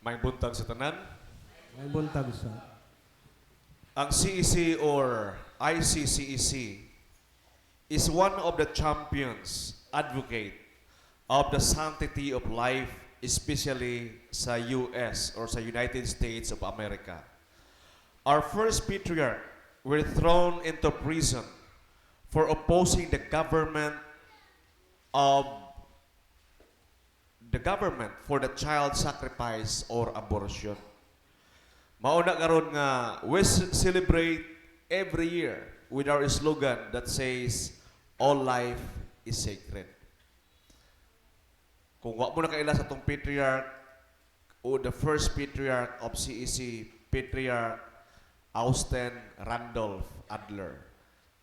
May buntag sa tanan. May buntag sa. Ang CEC or ICCEC is one of the champions, advocate of the sanctity of life, especially sa US or sa United States of America. Our first patriarch were thrown into prison for opposing the government for the child sacrifice or abortion. Mauna karon nga we celebrate every year with our slogan that says, "All life is sacred." Kung wa mo nakaila sa atong patriarch o the first patriarch of CEC, Patriarch Austin Randolph Adler.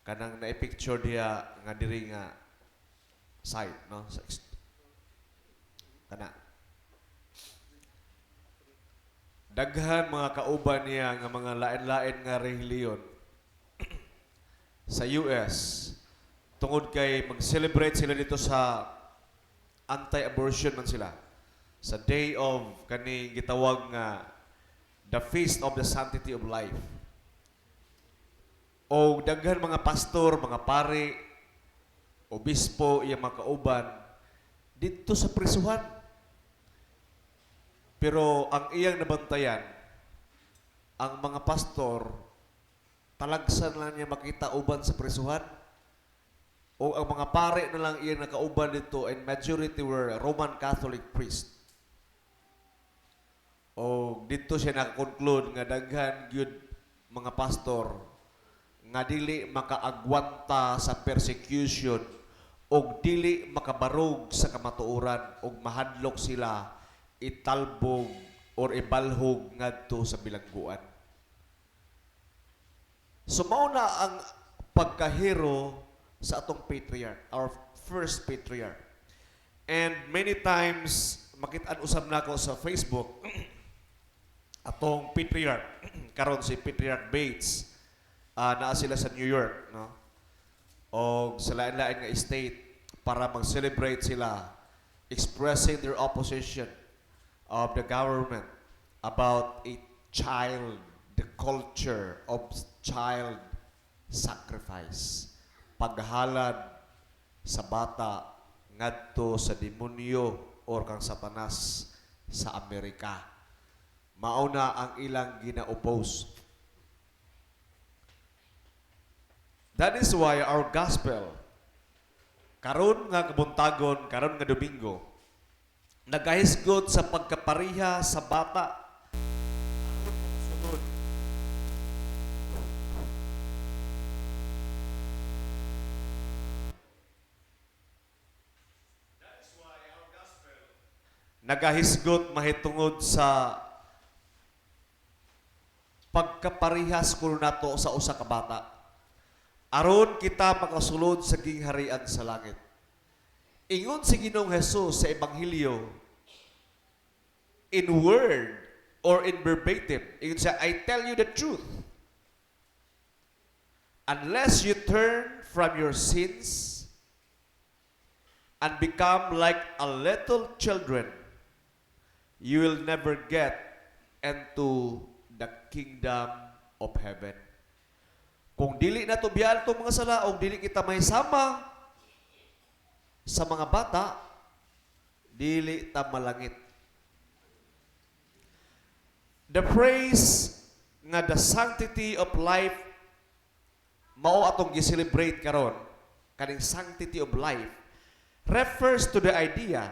Kanang na-picture diya nga diri nga side, no? Sa kana. Daghan mga kauban niya nga mga lain-lain nga relihiyon sa US tungod kay mag-celebrate sila dito sa anti-abortion man sila sa day of kani gitawag nga the Feast of the Sanctity of Life. O daghan mga pastor, mga pari, obispo, iyang mga kauban didto sa prisuhan. Pero ang iyang nabantayan, ang mga pastor, talagsan lang niya makita uban sa prisuhan. O ang mga pare na lang iyang nakauban dito, and majority were Roman Catholic priest. O dito siya nakakonclude nga daghan gyud mga pastor nga dili makaagwanta sa persecution og dili makabarog sa kamatuoran og mahadlok sila italbog or ibalhog ngadto sa bilangguan. So mao na ang pagkahero sa atong patriarch, our first patriarch. And many times makitaan usab nako sa Facebook atong patriarch karon, si Patriarch Bates, naa sila sa New York, no, o sa lain-lain nga state para mag-celebrate sila, expressing their opposition of the government about a child the culture of child sacrifice, paghalad sa bata ngadto sa demonyo or kang Satanas sa Amerika. Mao na ang ilang gina-oppose. That is why our gospel karon nga kabuntagon, karon nga Domingo, nagahisgot sa pagkapariha sa bata. Sunod. That is why our gospel nagahisgot mahitungod sa pagkaparihas kuno nato sa usa ka bata aron kita makasulod sa gingharian sa langit. Ingon si Ginoong Jesus sa Ebanghelyo, in word or in verbatim, ingon siya, "I tell you the truth. Unless you turn from your sins and become like a little children, you will never get into the kingdom of heaven." Kung dili nato biyaan itong mga sala o dili kita may sama sa mga bata, dili ta malangit. The phrase nga "the sanctity of life" mao atong gi-celebrate karon, kaning sanctity of life refers to the idea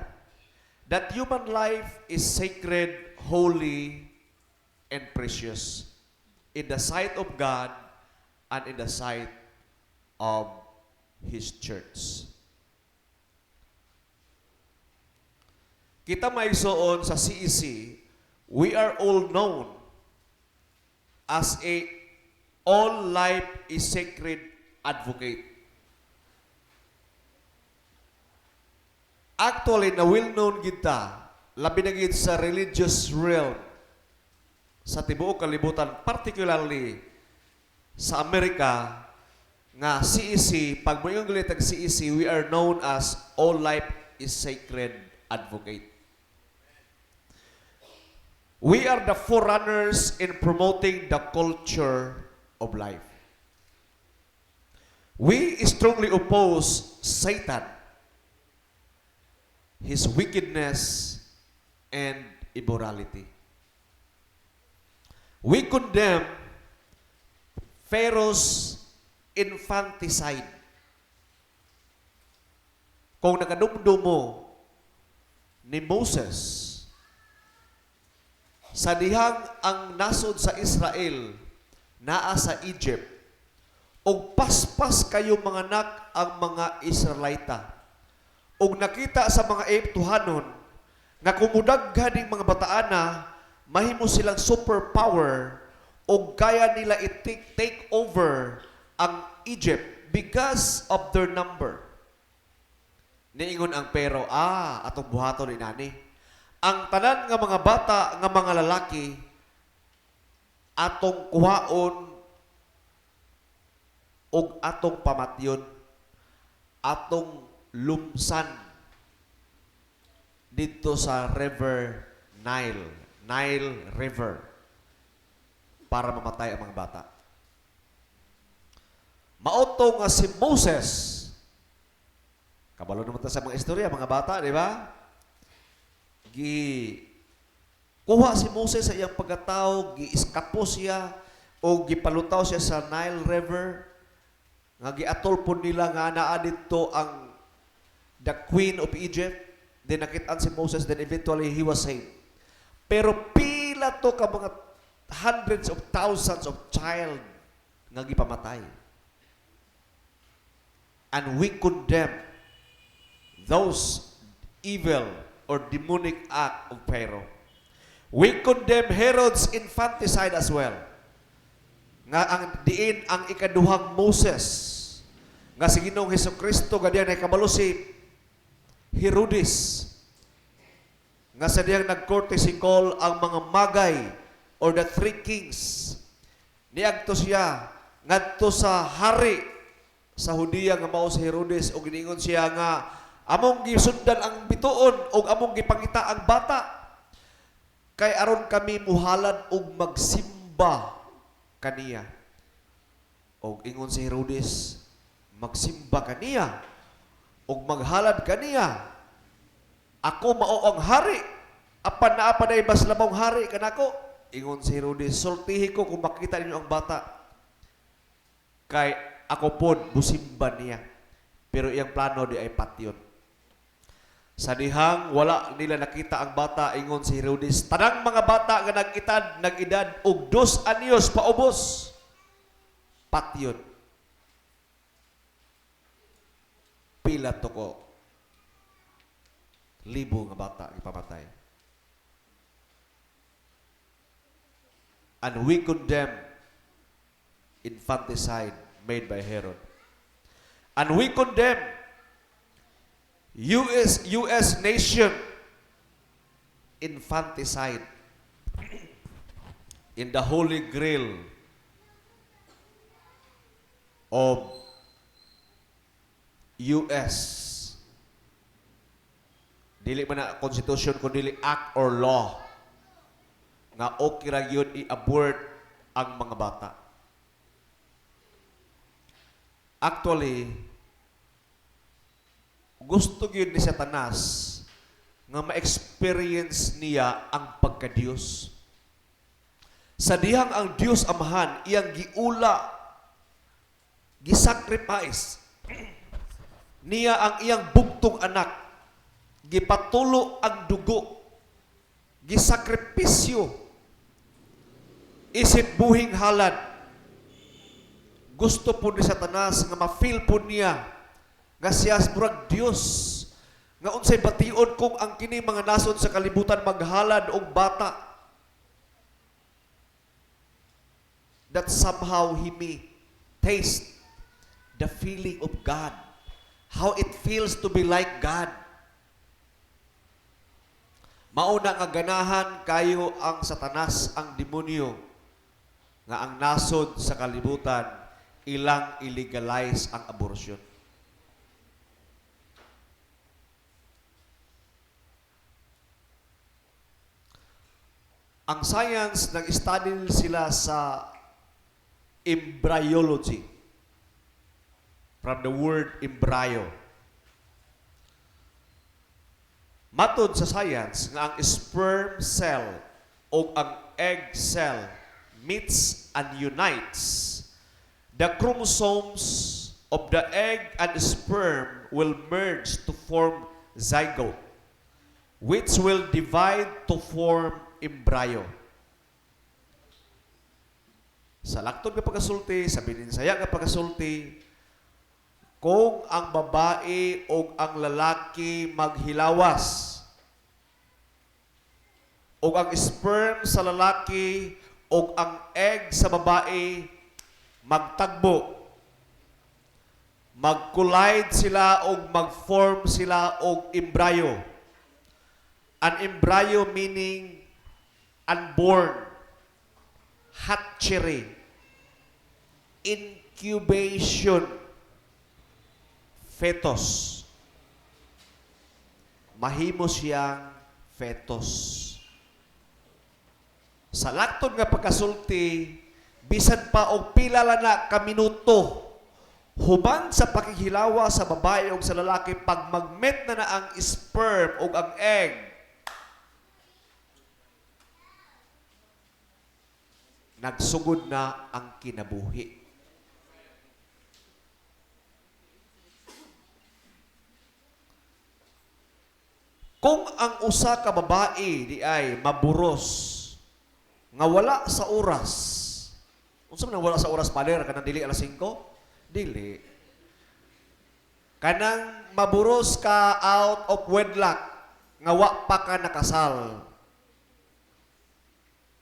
that human life is sacred, holy, and precious in the sight of God and in the sight of His church. Kita maigsoon sa CEC, we are all known as a all life is sacred advocate. Actually, na well known kita, labi na gid sa religious realm sa tibuok kalibutan, particularly sa Amerika, nga CEC, pag moingon galit ang CEC, we are known as all life is sacred advocate. We are the forerunners in promoting the culture of life. We strongly oppose Satan, his wickedness, and immorality. We condemn Pharaoh's infanticide. Kung nakadumdum mo ni Moses, sa dihang ang nasod sa Israel naa sa Egypt, ug paspas kayo manganak ang mga Israelita. Ug nakita sa mga Egyptohanon nga kung mudaghan ning mga bataana, mahimo silang superpower ug kaya nila i-take take over ang Egypt because of their number. Niingon ang Pharaoh, "Atong buhaton ni nani. Ang tanan nga mga bata nga mga lalaki atong kuhaon ug atong pamatyon, atong lumsan dito sa River Nile, Nile River, para mamatay ang mga bata." Mao to nga si Moses, kabalo naman ta sa mga istorya, mga bata, di ba? Gi kuha si Moses sa iyang pagkatao, giiskapo siya o gipalutaw siya sa Nile River nga giatol po nila nga naa didto ang the Queen of Egypt. Then nakitaan si Moses, then eventually he was saved. Pero pila to ka mga hundreds of thousands of child nga gipamatay. And we condemn those evil or demonic act of Pharaoh. We condemn Herod's infanticide as well. Nga ang diin ang ikaduhang Moses nga si Ginoong Hesukristo, gadiyan ay kabalo si Herodes nga sa diyang nag-courtesy call ang mga Magi or the three kings, niadto siya ngadto sa hari sa Hudiya nga mao si Herodes ug giningon siya nga among gisundan ang bituon ug among gipangita ang bata kay aron kami muhalad og magsimba kaniya. Og ingon si Herodes, "Magsimba kaniya ug maghalad kaniya? Ako mao ang hari, apan naa pa day mas labong hari kanako." Ingon si Herodes, "Sultihi ko kung makita ninyo ang bata kay ako pod musimba niya." Pero iyang plano di ay patyon. Sa dihang wala nila nakita ang bata, ingon si Herodes, "Tanang mga bata nga nag-edad og 2 anyos paubos, patyon." Pila to ko libo nga bata ipamatay. And we condemn infanticide made by Herod. And we condemn US nation infanticide in the holy grail of US. Dili man na constitution kun dili act or law nga okay ra gyud i-abort ang mga bata. Actually, gusto gyud ni Satanas nga ma-experience niya ang pagka-Diyos. Sa dihang ang Diyos Amahan iyang giula, gisacrifice niya ang iyang bugtong anak, gipatulo ang dugo, gisakripisyo, isip buhing halad. Gusto po ni Satanas nga ma-feel po niya nga siya murag Dios, nga unsay bation kung ang kini mga nasod sa kalibutan maghalad og bata, that somehow he may taste the feeling of God, how it feels to be like God. Mauna nga ganahan kayo ang Satanas, ang demonyo, nga ang nasod sa kalibutan ilang illegalize ang abortion. Ang science, nag-study sila sa embryology. From the word "embryo." Matod sa science nga ang sperm cell o ang egg cell meets and unites, the chromosomes of the egg and sperm will merge to form zygote, which will divide to form embryo. Sa laktod nga pagkasulti, sa bininsaya nga pagkasulti, kung ang babae o ang lalaki maghilawas, o ang sperm sa lalaki o ang egg sa babae magtagbo, mag-collide sila o mag-form sila og embryo. An embryo meaning unborn, hatchery, incubation, fetus. Mahimo siyang fetus. Sa laktod nga pagkasulti, bisan pa og pila lang na ka minuto, human sa pakighilawa sa babae o sa lalaki, pag mag-meet na na ang sperm o ang egg, nagsugod na ang kinabuhi. Kung ang usa ka babae di ay maburos nga wala sa oras. Unsa man ang wala sa oras, Pader? Kanang dili alas 5? Dili. Kanang maburos ka out of wedlock nga wa pa ka nakasal.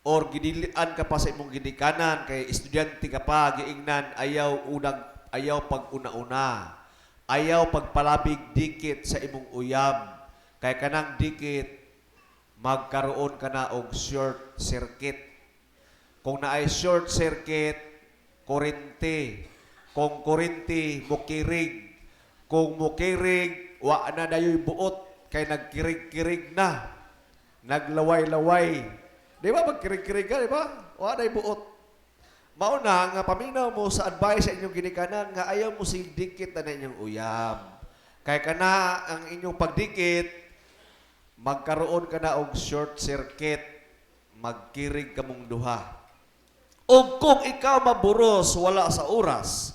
Or gidilian ka pa sa imong ginikanan kay estudyante ka pa, giingnan ayaw unang ayaw pag una-una. Ayaw pagpalabig dikit sa imong uyab. Kay kanang dikit magkaroon ka na og short circuit. Kung naay short circuit, kurente. Kung kurente, mukirig. Kung mukirig, wa na dayoy buot kay nagkirig-kirig na. Naglaway-laway. Di ba magkirig-kirig ka, di ba? Wa na buot. Mao na nga paminaw mo sa advice sa inyong ginikanan nga ayaw mo sig dikit na inyong uyab. Kay kana ang inyong pagdikit, magkaroon ka na og short circuit, magkirig ka mong duha. O kung ikaw maburos, wala sa oras,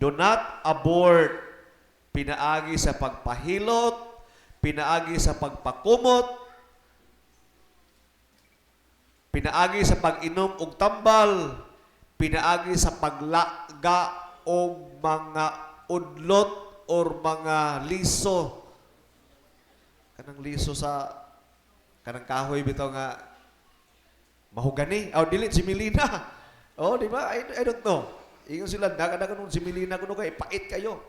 do not abort. Pinaagi sa pagpahilot, pinaagi sa pagpakumot, pinaagi sa pag-inom og tambal, pinaagi sa paglaga og mga udlot or mga liso. Kanang liso sa kanang kahoy bitaw nga mahogany. Oh, dili si Melina. Oh, di ba? I don't know. Ingon sila, daga-daga nung si Melina kuno kay pait kayo.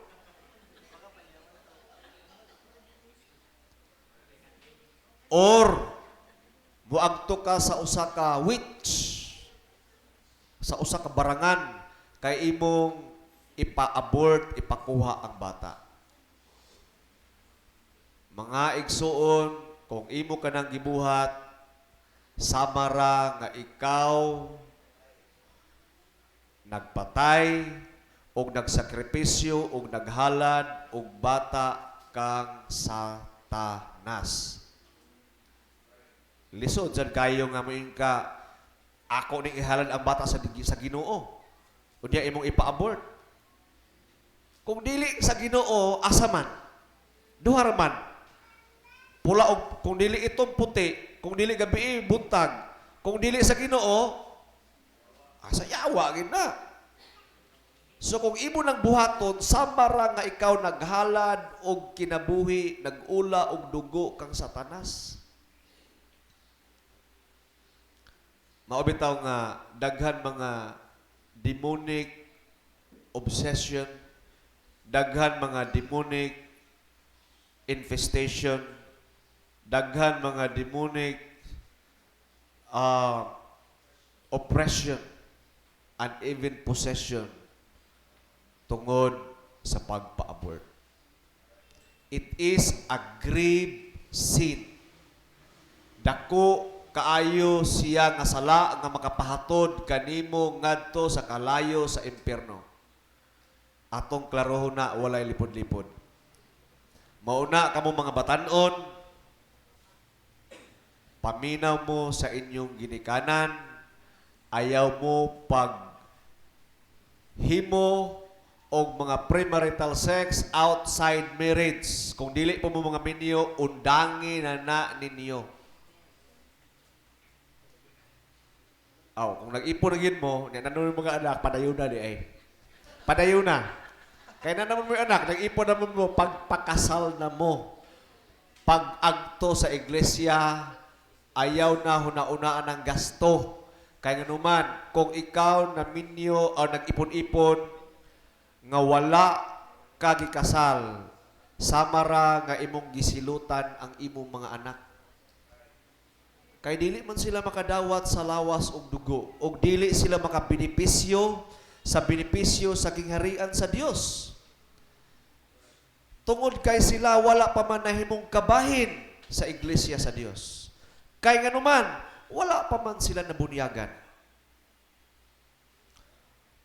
Or muagto ka sa usa ka witch, sa usa ka barangan kay imong ipa-abort, ipakuha ang bata. Mga igsuon, kung imo ka nang gibuhat, samara nga ikaw nagpatay og nagsakripisyo og naghalad og bata kang Satanas. Lisod sad kayo nga moingon ka, ako ning ihalad ang bata sa Ginoo. Unya imong ipa-abort. Kung dili sa Ginoo, asa man? Duha ra man. Pula og kung dili itong puti, kung dili gabi buntag, kung dili sa Ginoo, asa yawa gid na. So kung imo nang buhaton, samara nga ikaw naghalad og kinabuhi, nagula og dugo kang Satanas. Mao bitaw nga daghan mga demonic obsession, daghan mga demonic infestation, daghan mga demonic oppression and even possession tungod sa pagpa-abort. It is a grave sin. Dako kaayo siya nga sala nga makapahatod kanimo ngadto sa kalayo sa impierno. Atong klarohon na, walay lipod-lipod. Mauna kamo mga batanon, paminaw mo sa inyong ginikanan, ayaw mo pag himo og mga premarital sex outside marriage. Kung dili po mo mga minyo, undangi na na ninyo. Aw, kung nag-ipon na gyud mo, niya na mga anak, padayon na di ay. Padayon na. Kaya na naman mo yung anak, nag-ipon na mo, pagpakasal na mo. Pag-agto sa iglesia, ayaw na huna-unaan ang gasto. Kaya nga naman, kung ikaw na minyo o nag-ipon-ipon, nga wala ka gikasal, samara nga imong gisilutan ang imong mga anak. Kay dili man sila makadawat sa lawas ug dugo, ug dili sila makabenepisyo sa benepisyo sa gingharian sa Dios. Tungod kay sila wala pa man nahimong kabahin sa iglesia sa Dios. Kay nganuman, wala pa man sila nabunyagan.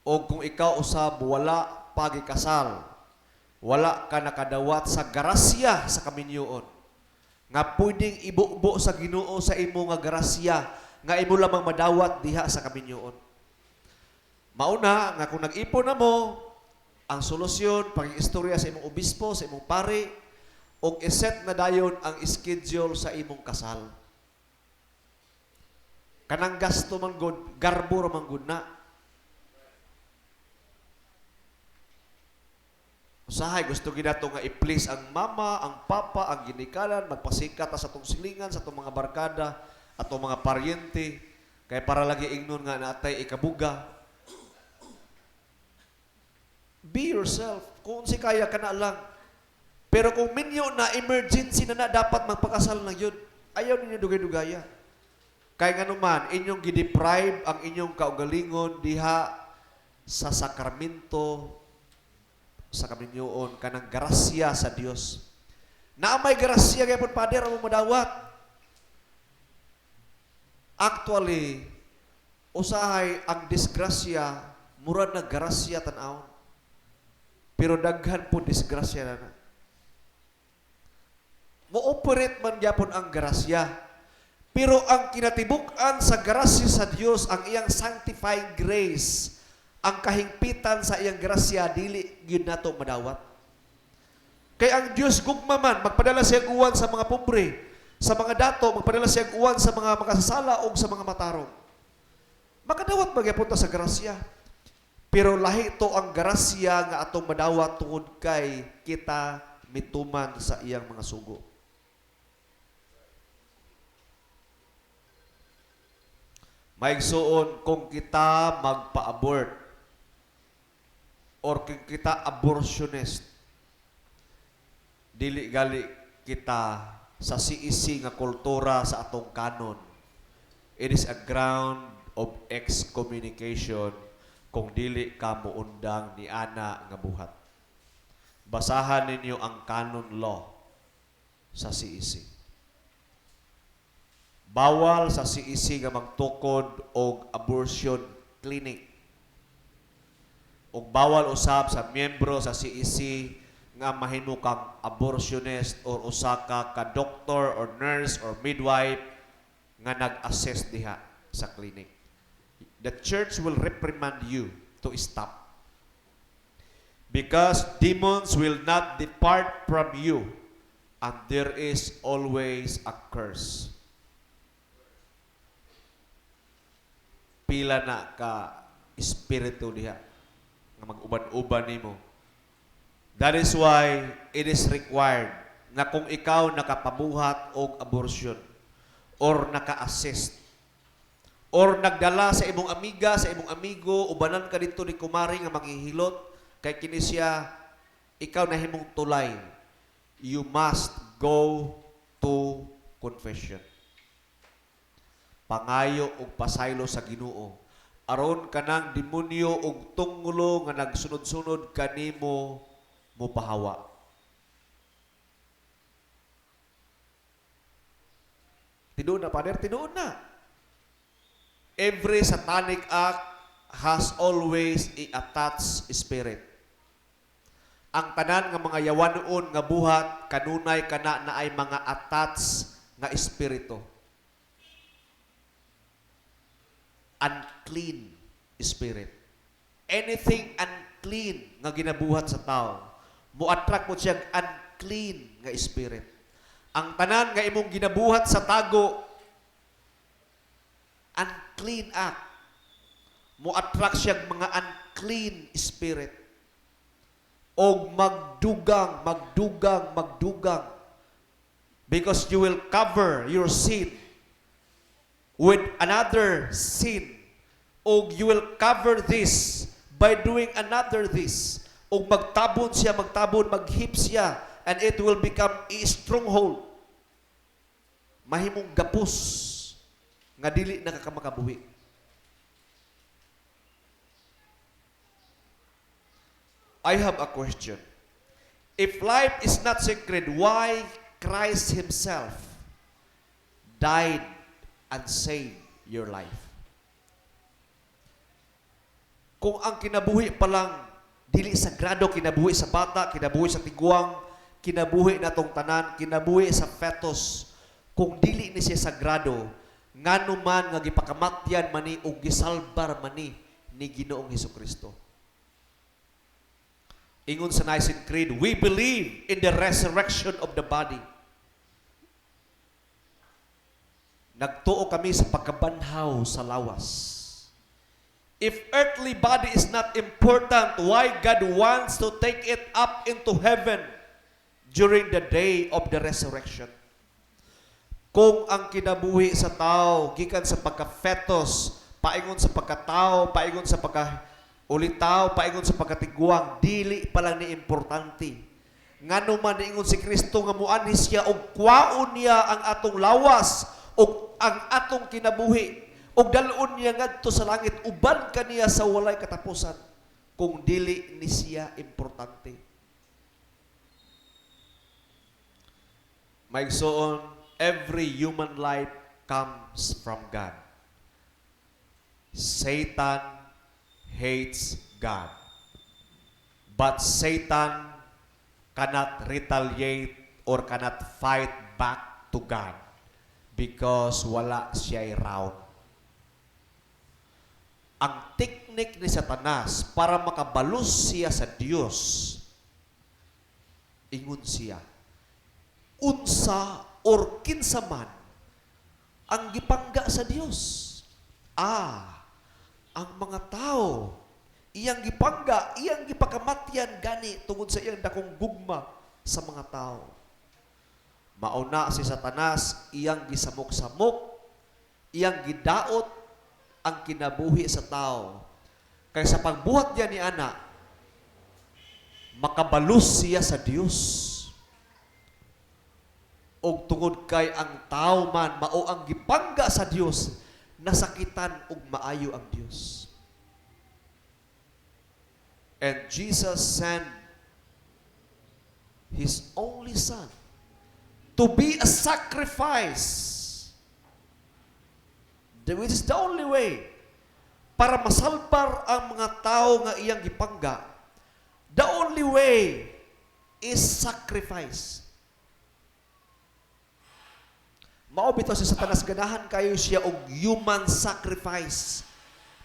O kung ikaw usab wala pagikasal, wala ka nakadawat sa grasya sa kaminyoon, nga pwedeng ibubo sa Ginoo sa imo nga grasya, nga imo lamang madawat diha sa kaminyoon. Mauna nga kung nag-ipon na mo, ang solusyon, pag-istorya sa imong obispo, sa imong pari, og iset na dayon ang schedule sa imong kasal. Kanang gasto man gud, garbo ra man gud na. Usahay gusto gid nato nga i-please ang mama, ang papa, ang ginikanan, magpasikat ta sa atong silingan, sa atong mga barkada, atong mga paryente, kay para lagi ingnon nga naatay ikabuga. Be yourself. Kung si kaya ka na lang. Pero kung minyo na emergency na na dapat magpakasal na yun, ayaw ninyo dugay-dugaya. Kay nga naman, inyong gideprive ang inyong kaugalingon diha sa sakramento sa kaminyoon kanang grasya sa Dios. Naa may grasya gyapon, Pader, ang madawat. Actually, usahay ang disgrasya murag na grasya tan-awon. Pero daghan po disgrasya na na. Mo-operate man gyapon ang grasya. Pero ang kinatibuk-an sa grasya sa Dios, ang iyang sanctifying grace, ang kahingpitan sa iyang grasya, dili gyud nato madawat. Kay ang Dios gugma man, magpadala siya uwan sa mga pobre, sa mga dato, magpadala siya uwan sa mga makasasala o sa mga matarong. Makadawat magyapon ta sa grasya. Pero lahi to ang grasya nga atong madawat tungod kay kita mituman sa iyang mga sugo. Maigsuon kung kita magpa-abort or kung kita abortionist, dili gali kita sa CEC nga kultura sa atong kanon. It is a ground of excommunication kung dili ka muundang ni ana nga buhat. Basahan ninyo ang canon law sa CEC. Bawal sa CEC nga magtukod og abortion clinic. Og bawal usab sa miyembro sa CEC nga mahimo kang abortionist or usa ka ka doctor or nurse or midwife nga nag-assess diha sa clinic. The church will reprimand you to stop. Because demons will not depart from you, and there is always a curse. Pila na ka espiritu diha nga mag-uban-uban nimo. That is why it is required na kung ikaw nakapabuhat og abortion or naka-assist or nagdala sa imong amiga, sa imong amigo, ubanan ka dito ni kumari nga manghihilot, kay kini siya, ikaw nahimong tulay. You must go to confession. Pangayo og pasaylo sa Ginoo. Aron kanang demonyo og tunglo nga nagsunod-sunod kanimo mopahawa. Tinuod na, Father, tinuod na. Every satanic act has always a attached spirit. Ang tanan nga mga yawanon nga buhat kanunay kana na ay mga attached nga espiritu. Unclean spirit. Anything unclean nga ginabuhat sa tao, mo-attract mo siya unclean nga spirit. Ang tanan nga imong ginabuhat sa tago, unclean act, mo-attract siya mga unclean spirit. Og magdugang, magdugang, magdugang. Because you will cover your sin with another sin. Og you will cover this by doing another this. Og magtabon siya, magtabon, maghip siya, and it will become a stronghold. Mahimong gapos nga dili na ka makabuhi. I have a question. If life is not sacred, why Christ Himself died and saved your life? Kung ang kinabuhi pa lang, dili sagrado, kinabuhi sa bata, kinabuhi sa tiguang, kinabuhi natong tanan, kinabuhi sa fetus, kung dili ni siya sagrado, ngano man nga gipakamatyan mani o gisalbar mani ni Ginoong Hesukristo? Ingon sa Nicene Creed, we believe in the resurrection of the body. Nagtuo kami sa pagkabanhaw sa lawas. If earthly body is not important, why God wants to take it up into heaven during the day of the resurrection? Kung ang kinabuhi sa tao, gikan sa pagka-fetus, paingon sa pagkatao, paingon sa pagka-ulitaw, paingon sa pagkatiguang, dili pa lang ni importante. Ngano man niingon si Kristo nga muanhi siya og kwaon niya ang atong lawas og ang atong kinabuhi og dal-on niya ngadto sa langit uban kaniya sa walay katapusan kung dili ni siya importante. Maigsoon, every human life comes from God. Satan hates God. But Satan cannot retaliate or cannot fight back to God because wala siya'y round. Ang teknik ni Satanas para makabalos siya sa Dios, ingon siya, unsa or kinsa man ang gipangga sa Dios. Ang mga tao iyang gipangga, iyang gipakamatyan gani tungod sa iyang dakong gugma sa mga tao. Mauna si Satanas, iyang gisamok-samok, iyang gidaot ang kinabuhi sa tao. Kaya sa pagbuhat niya ni ana, makabalus siya sa Dios. Og tungod kay ang tao man mao ang gipangga sa Dios, nasakitan og maayo ang Dios. And Jesus sent His only Son to be a sacrifice, which is the only way para masalbar ang mga tao nga iyang gipangga. The only way is sacrifice. Mao bitaw si Satanas, ganahan kayo siya og human sacrifice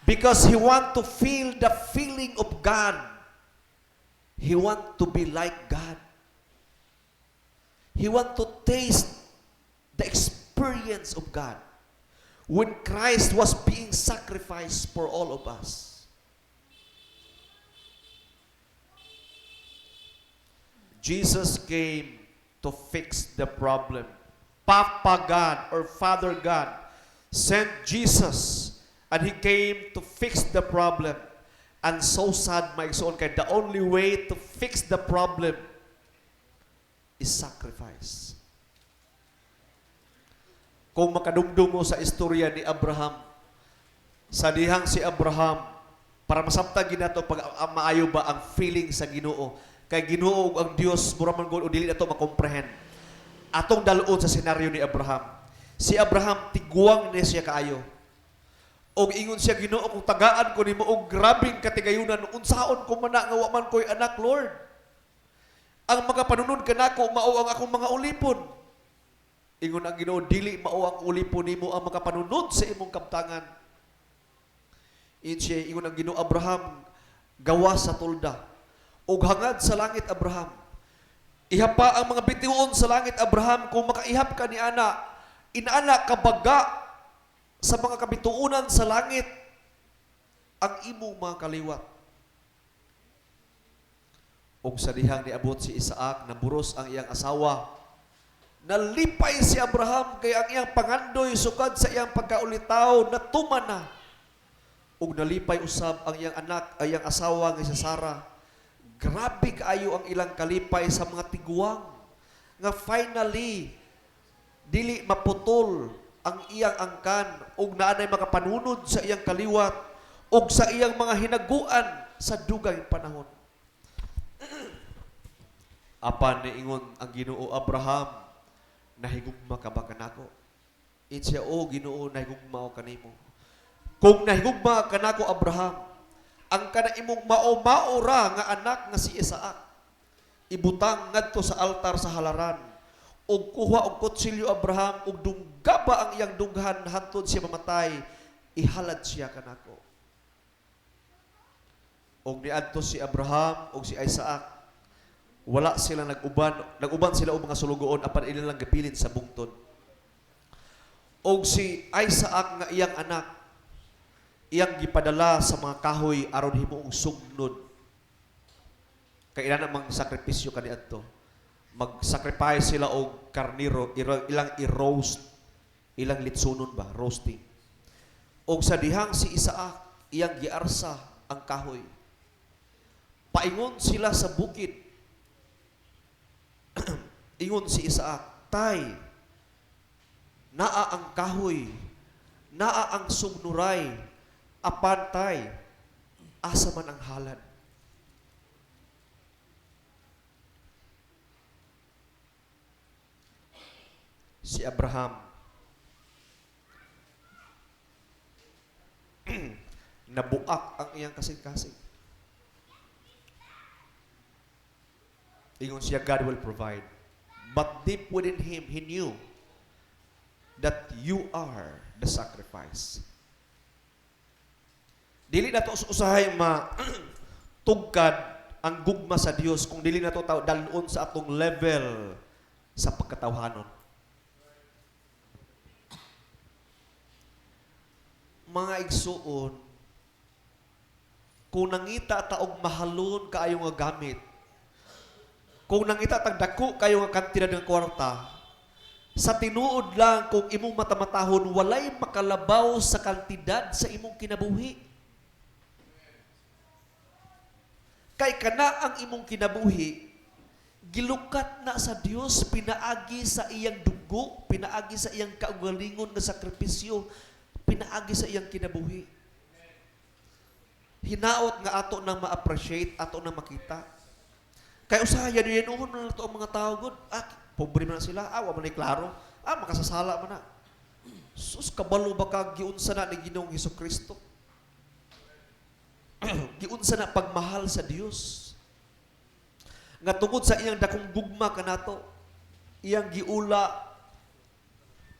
because he want to feel the feeling of God. He want to be like God. He want to taste the experience of God. When Christ was being sacrificed for all of us. Jesus came to fix the problem. Papa God or Father God sent Jesus and He came to fix the problem. And so sad, my igsoon, kay the only way to fix the problem is sacrifice. Kung makadumdum mo sa istorya ni Abraham, sa dihang si Abraham, para masabtag ginato pag maayo ba ang feeling sa Ginoo. Kay Ginoo ang Dios, mura man gud o dili nato makomprehend. Atong daluon sa senaryo ni Abraham. Si Abraham tiguang ni siya kaayo. Og ingon siya, "Ginoo, kung tagaan ko nimo og grabeng katigayunan, unsaon ko man na nga wa man ko'y anak, Lord? Ang makapanunod kanako mao ang akong mga ulipon." Ingon ang Ginoo, "Dili mao ang ulipon nimo ang makapanunod sa imong kabtangan." Ingon siya, ingon ang Ginoo, "Abraham, gawa sa tolda. Og hangad sa langit, Abraham. Ihapa ang mga bituon sa langit, Abraham, kung makaihap ka ni ana, inana kabaga sa mga kabituonan sa langit ang imong mga kaliwat." Og sa dihang niabot si Isaac, naburos ang iyang asawa. Nalipay si Abraham kay ang iyang pangandoy sukad sa iyang pagkaulitaw natuman na. Ug nalipay usab ang iyang anak, ang iyang asawa nga si Sarah. Grabe kaayo ang ilang kalipay sa mga tiguang nga finally dili maputol ang iyang angkan ug naanay makapanunod sa iyang kaliwat ug sa iyang mga hinaguan sa dugay panahon. Apan niingon ang Ginoo, "Abraham, nahigugma ka ba kanako?" Ingon siya, "O Ginoo, nahigugma ko kanimo." "Kung nahigugma kanako, Abraham, ang kana imong mao-mao ra nga anak nga si Isaac, ibutang ngadto sa altar sa halaran. Ug kuha og kutsilyo, Abraham, ug dunggaba ang iyang dughan hantod siya mamatay, ihalad siya kanako." Og niadto si Abraham ug si Isaac. Wala sila nag-uban, nag-uban sila og mga sulugoon apan ila lang gipilin sa bungtod. Og si Isaac nga iyang anak, iyang gipadala sa mga kahoy aron himuong sugnod. Kay ila namang sakripisyo kaniadto. Mag-sacrifice sila og karniro, ilang i-roast, ilang litsunon ba, roasting. Og sa dihang si Isaac, iyang giarsa ang kahoy. Paingon sila sa bukid. Ingon si Isaac, "Tay, naa ang kahoy, naa ang sugnuray, apan tay, asa man ang halad?" Si Abraham, nabuak ang iyang kasing-kasing. Ingon siya, "God will provide." But deep within him, he knew that you are the sacrifice. Dili na to usahay ma tugkad ang gugma sa Dios kung dili na to dalon sa atong level sa pagkatawhanon. Mga igsuon, kung nangita ta og mahalon kaayo nga gamit, kung nangita tag dako kayo nga kantidad ng kwarta, sa tinuod lang kung imong matamatahon, walay makalabaw sa kantidad sa imong kinabuhi. Kay kana ang imong kinabuhi, gilukat na sa Dios pinaagi sa iyang dugo, pinaagi sa iyang kaugalingon nga sakripisyo, pinaagi sa iyang kinabuhi. Hinaot nga ato nang ma-appreciate, ato nang makita. Kay usahay yanuhon man lang to ang mga tao gud. Ah, pobre man na sila. Ah, wa man ni klaro. Ah, makasasala man na. Sus, kabalo ba ka giunsa na ni Ginoong Hesukristo? Giunsa na pagmahal sa Dios? Nga tungod sa iyang dakong gugma kanato, iyang giula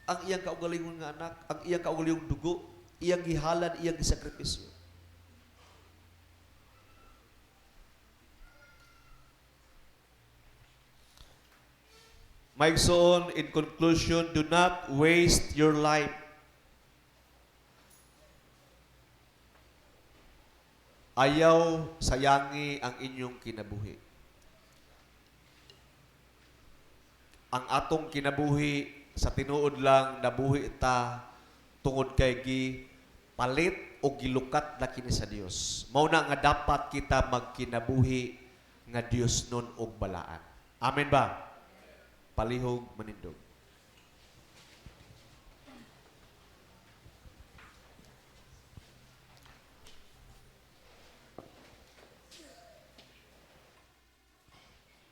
ang iyang kaugalingon nga anak, ang iyang kaugalingong dugo, iyang gihalad, iyang gisakripisyo. Mga igsoon, in conclusion, do not waste your life. Ayaw sayangi ang inyong kinabuhi. Ang atong kinabuhi sa tinuod lang nabuhi ta tungod kay gi palit o gilukat na kini sa Dios. Mao na nga dapat kita magkinabuhi nga Dios nun og balaan. Amen ba? Palihog manindog.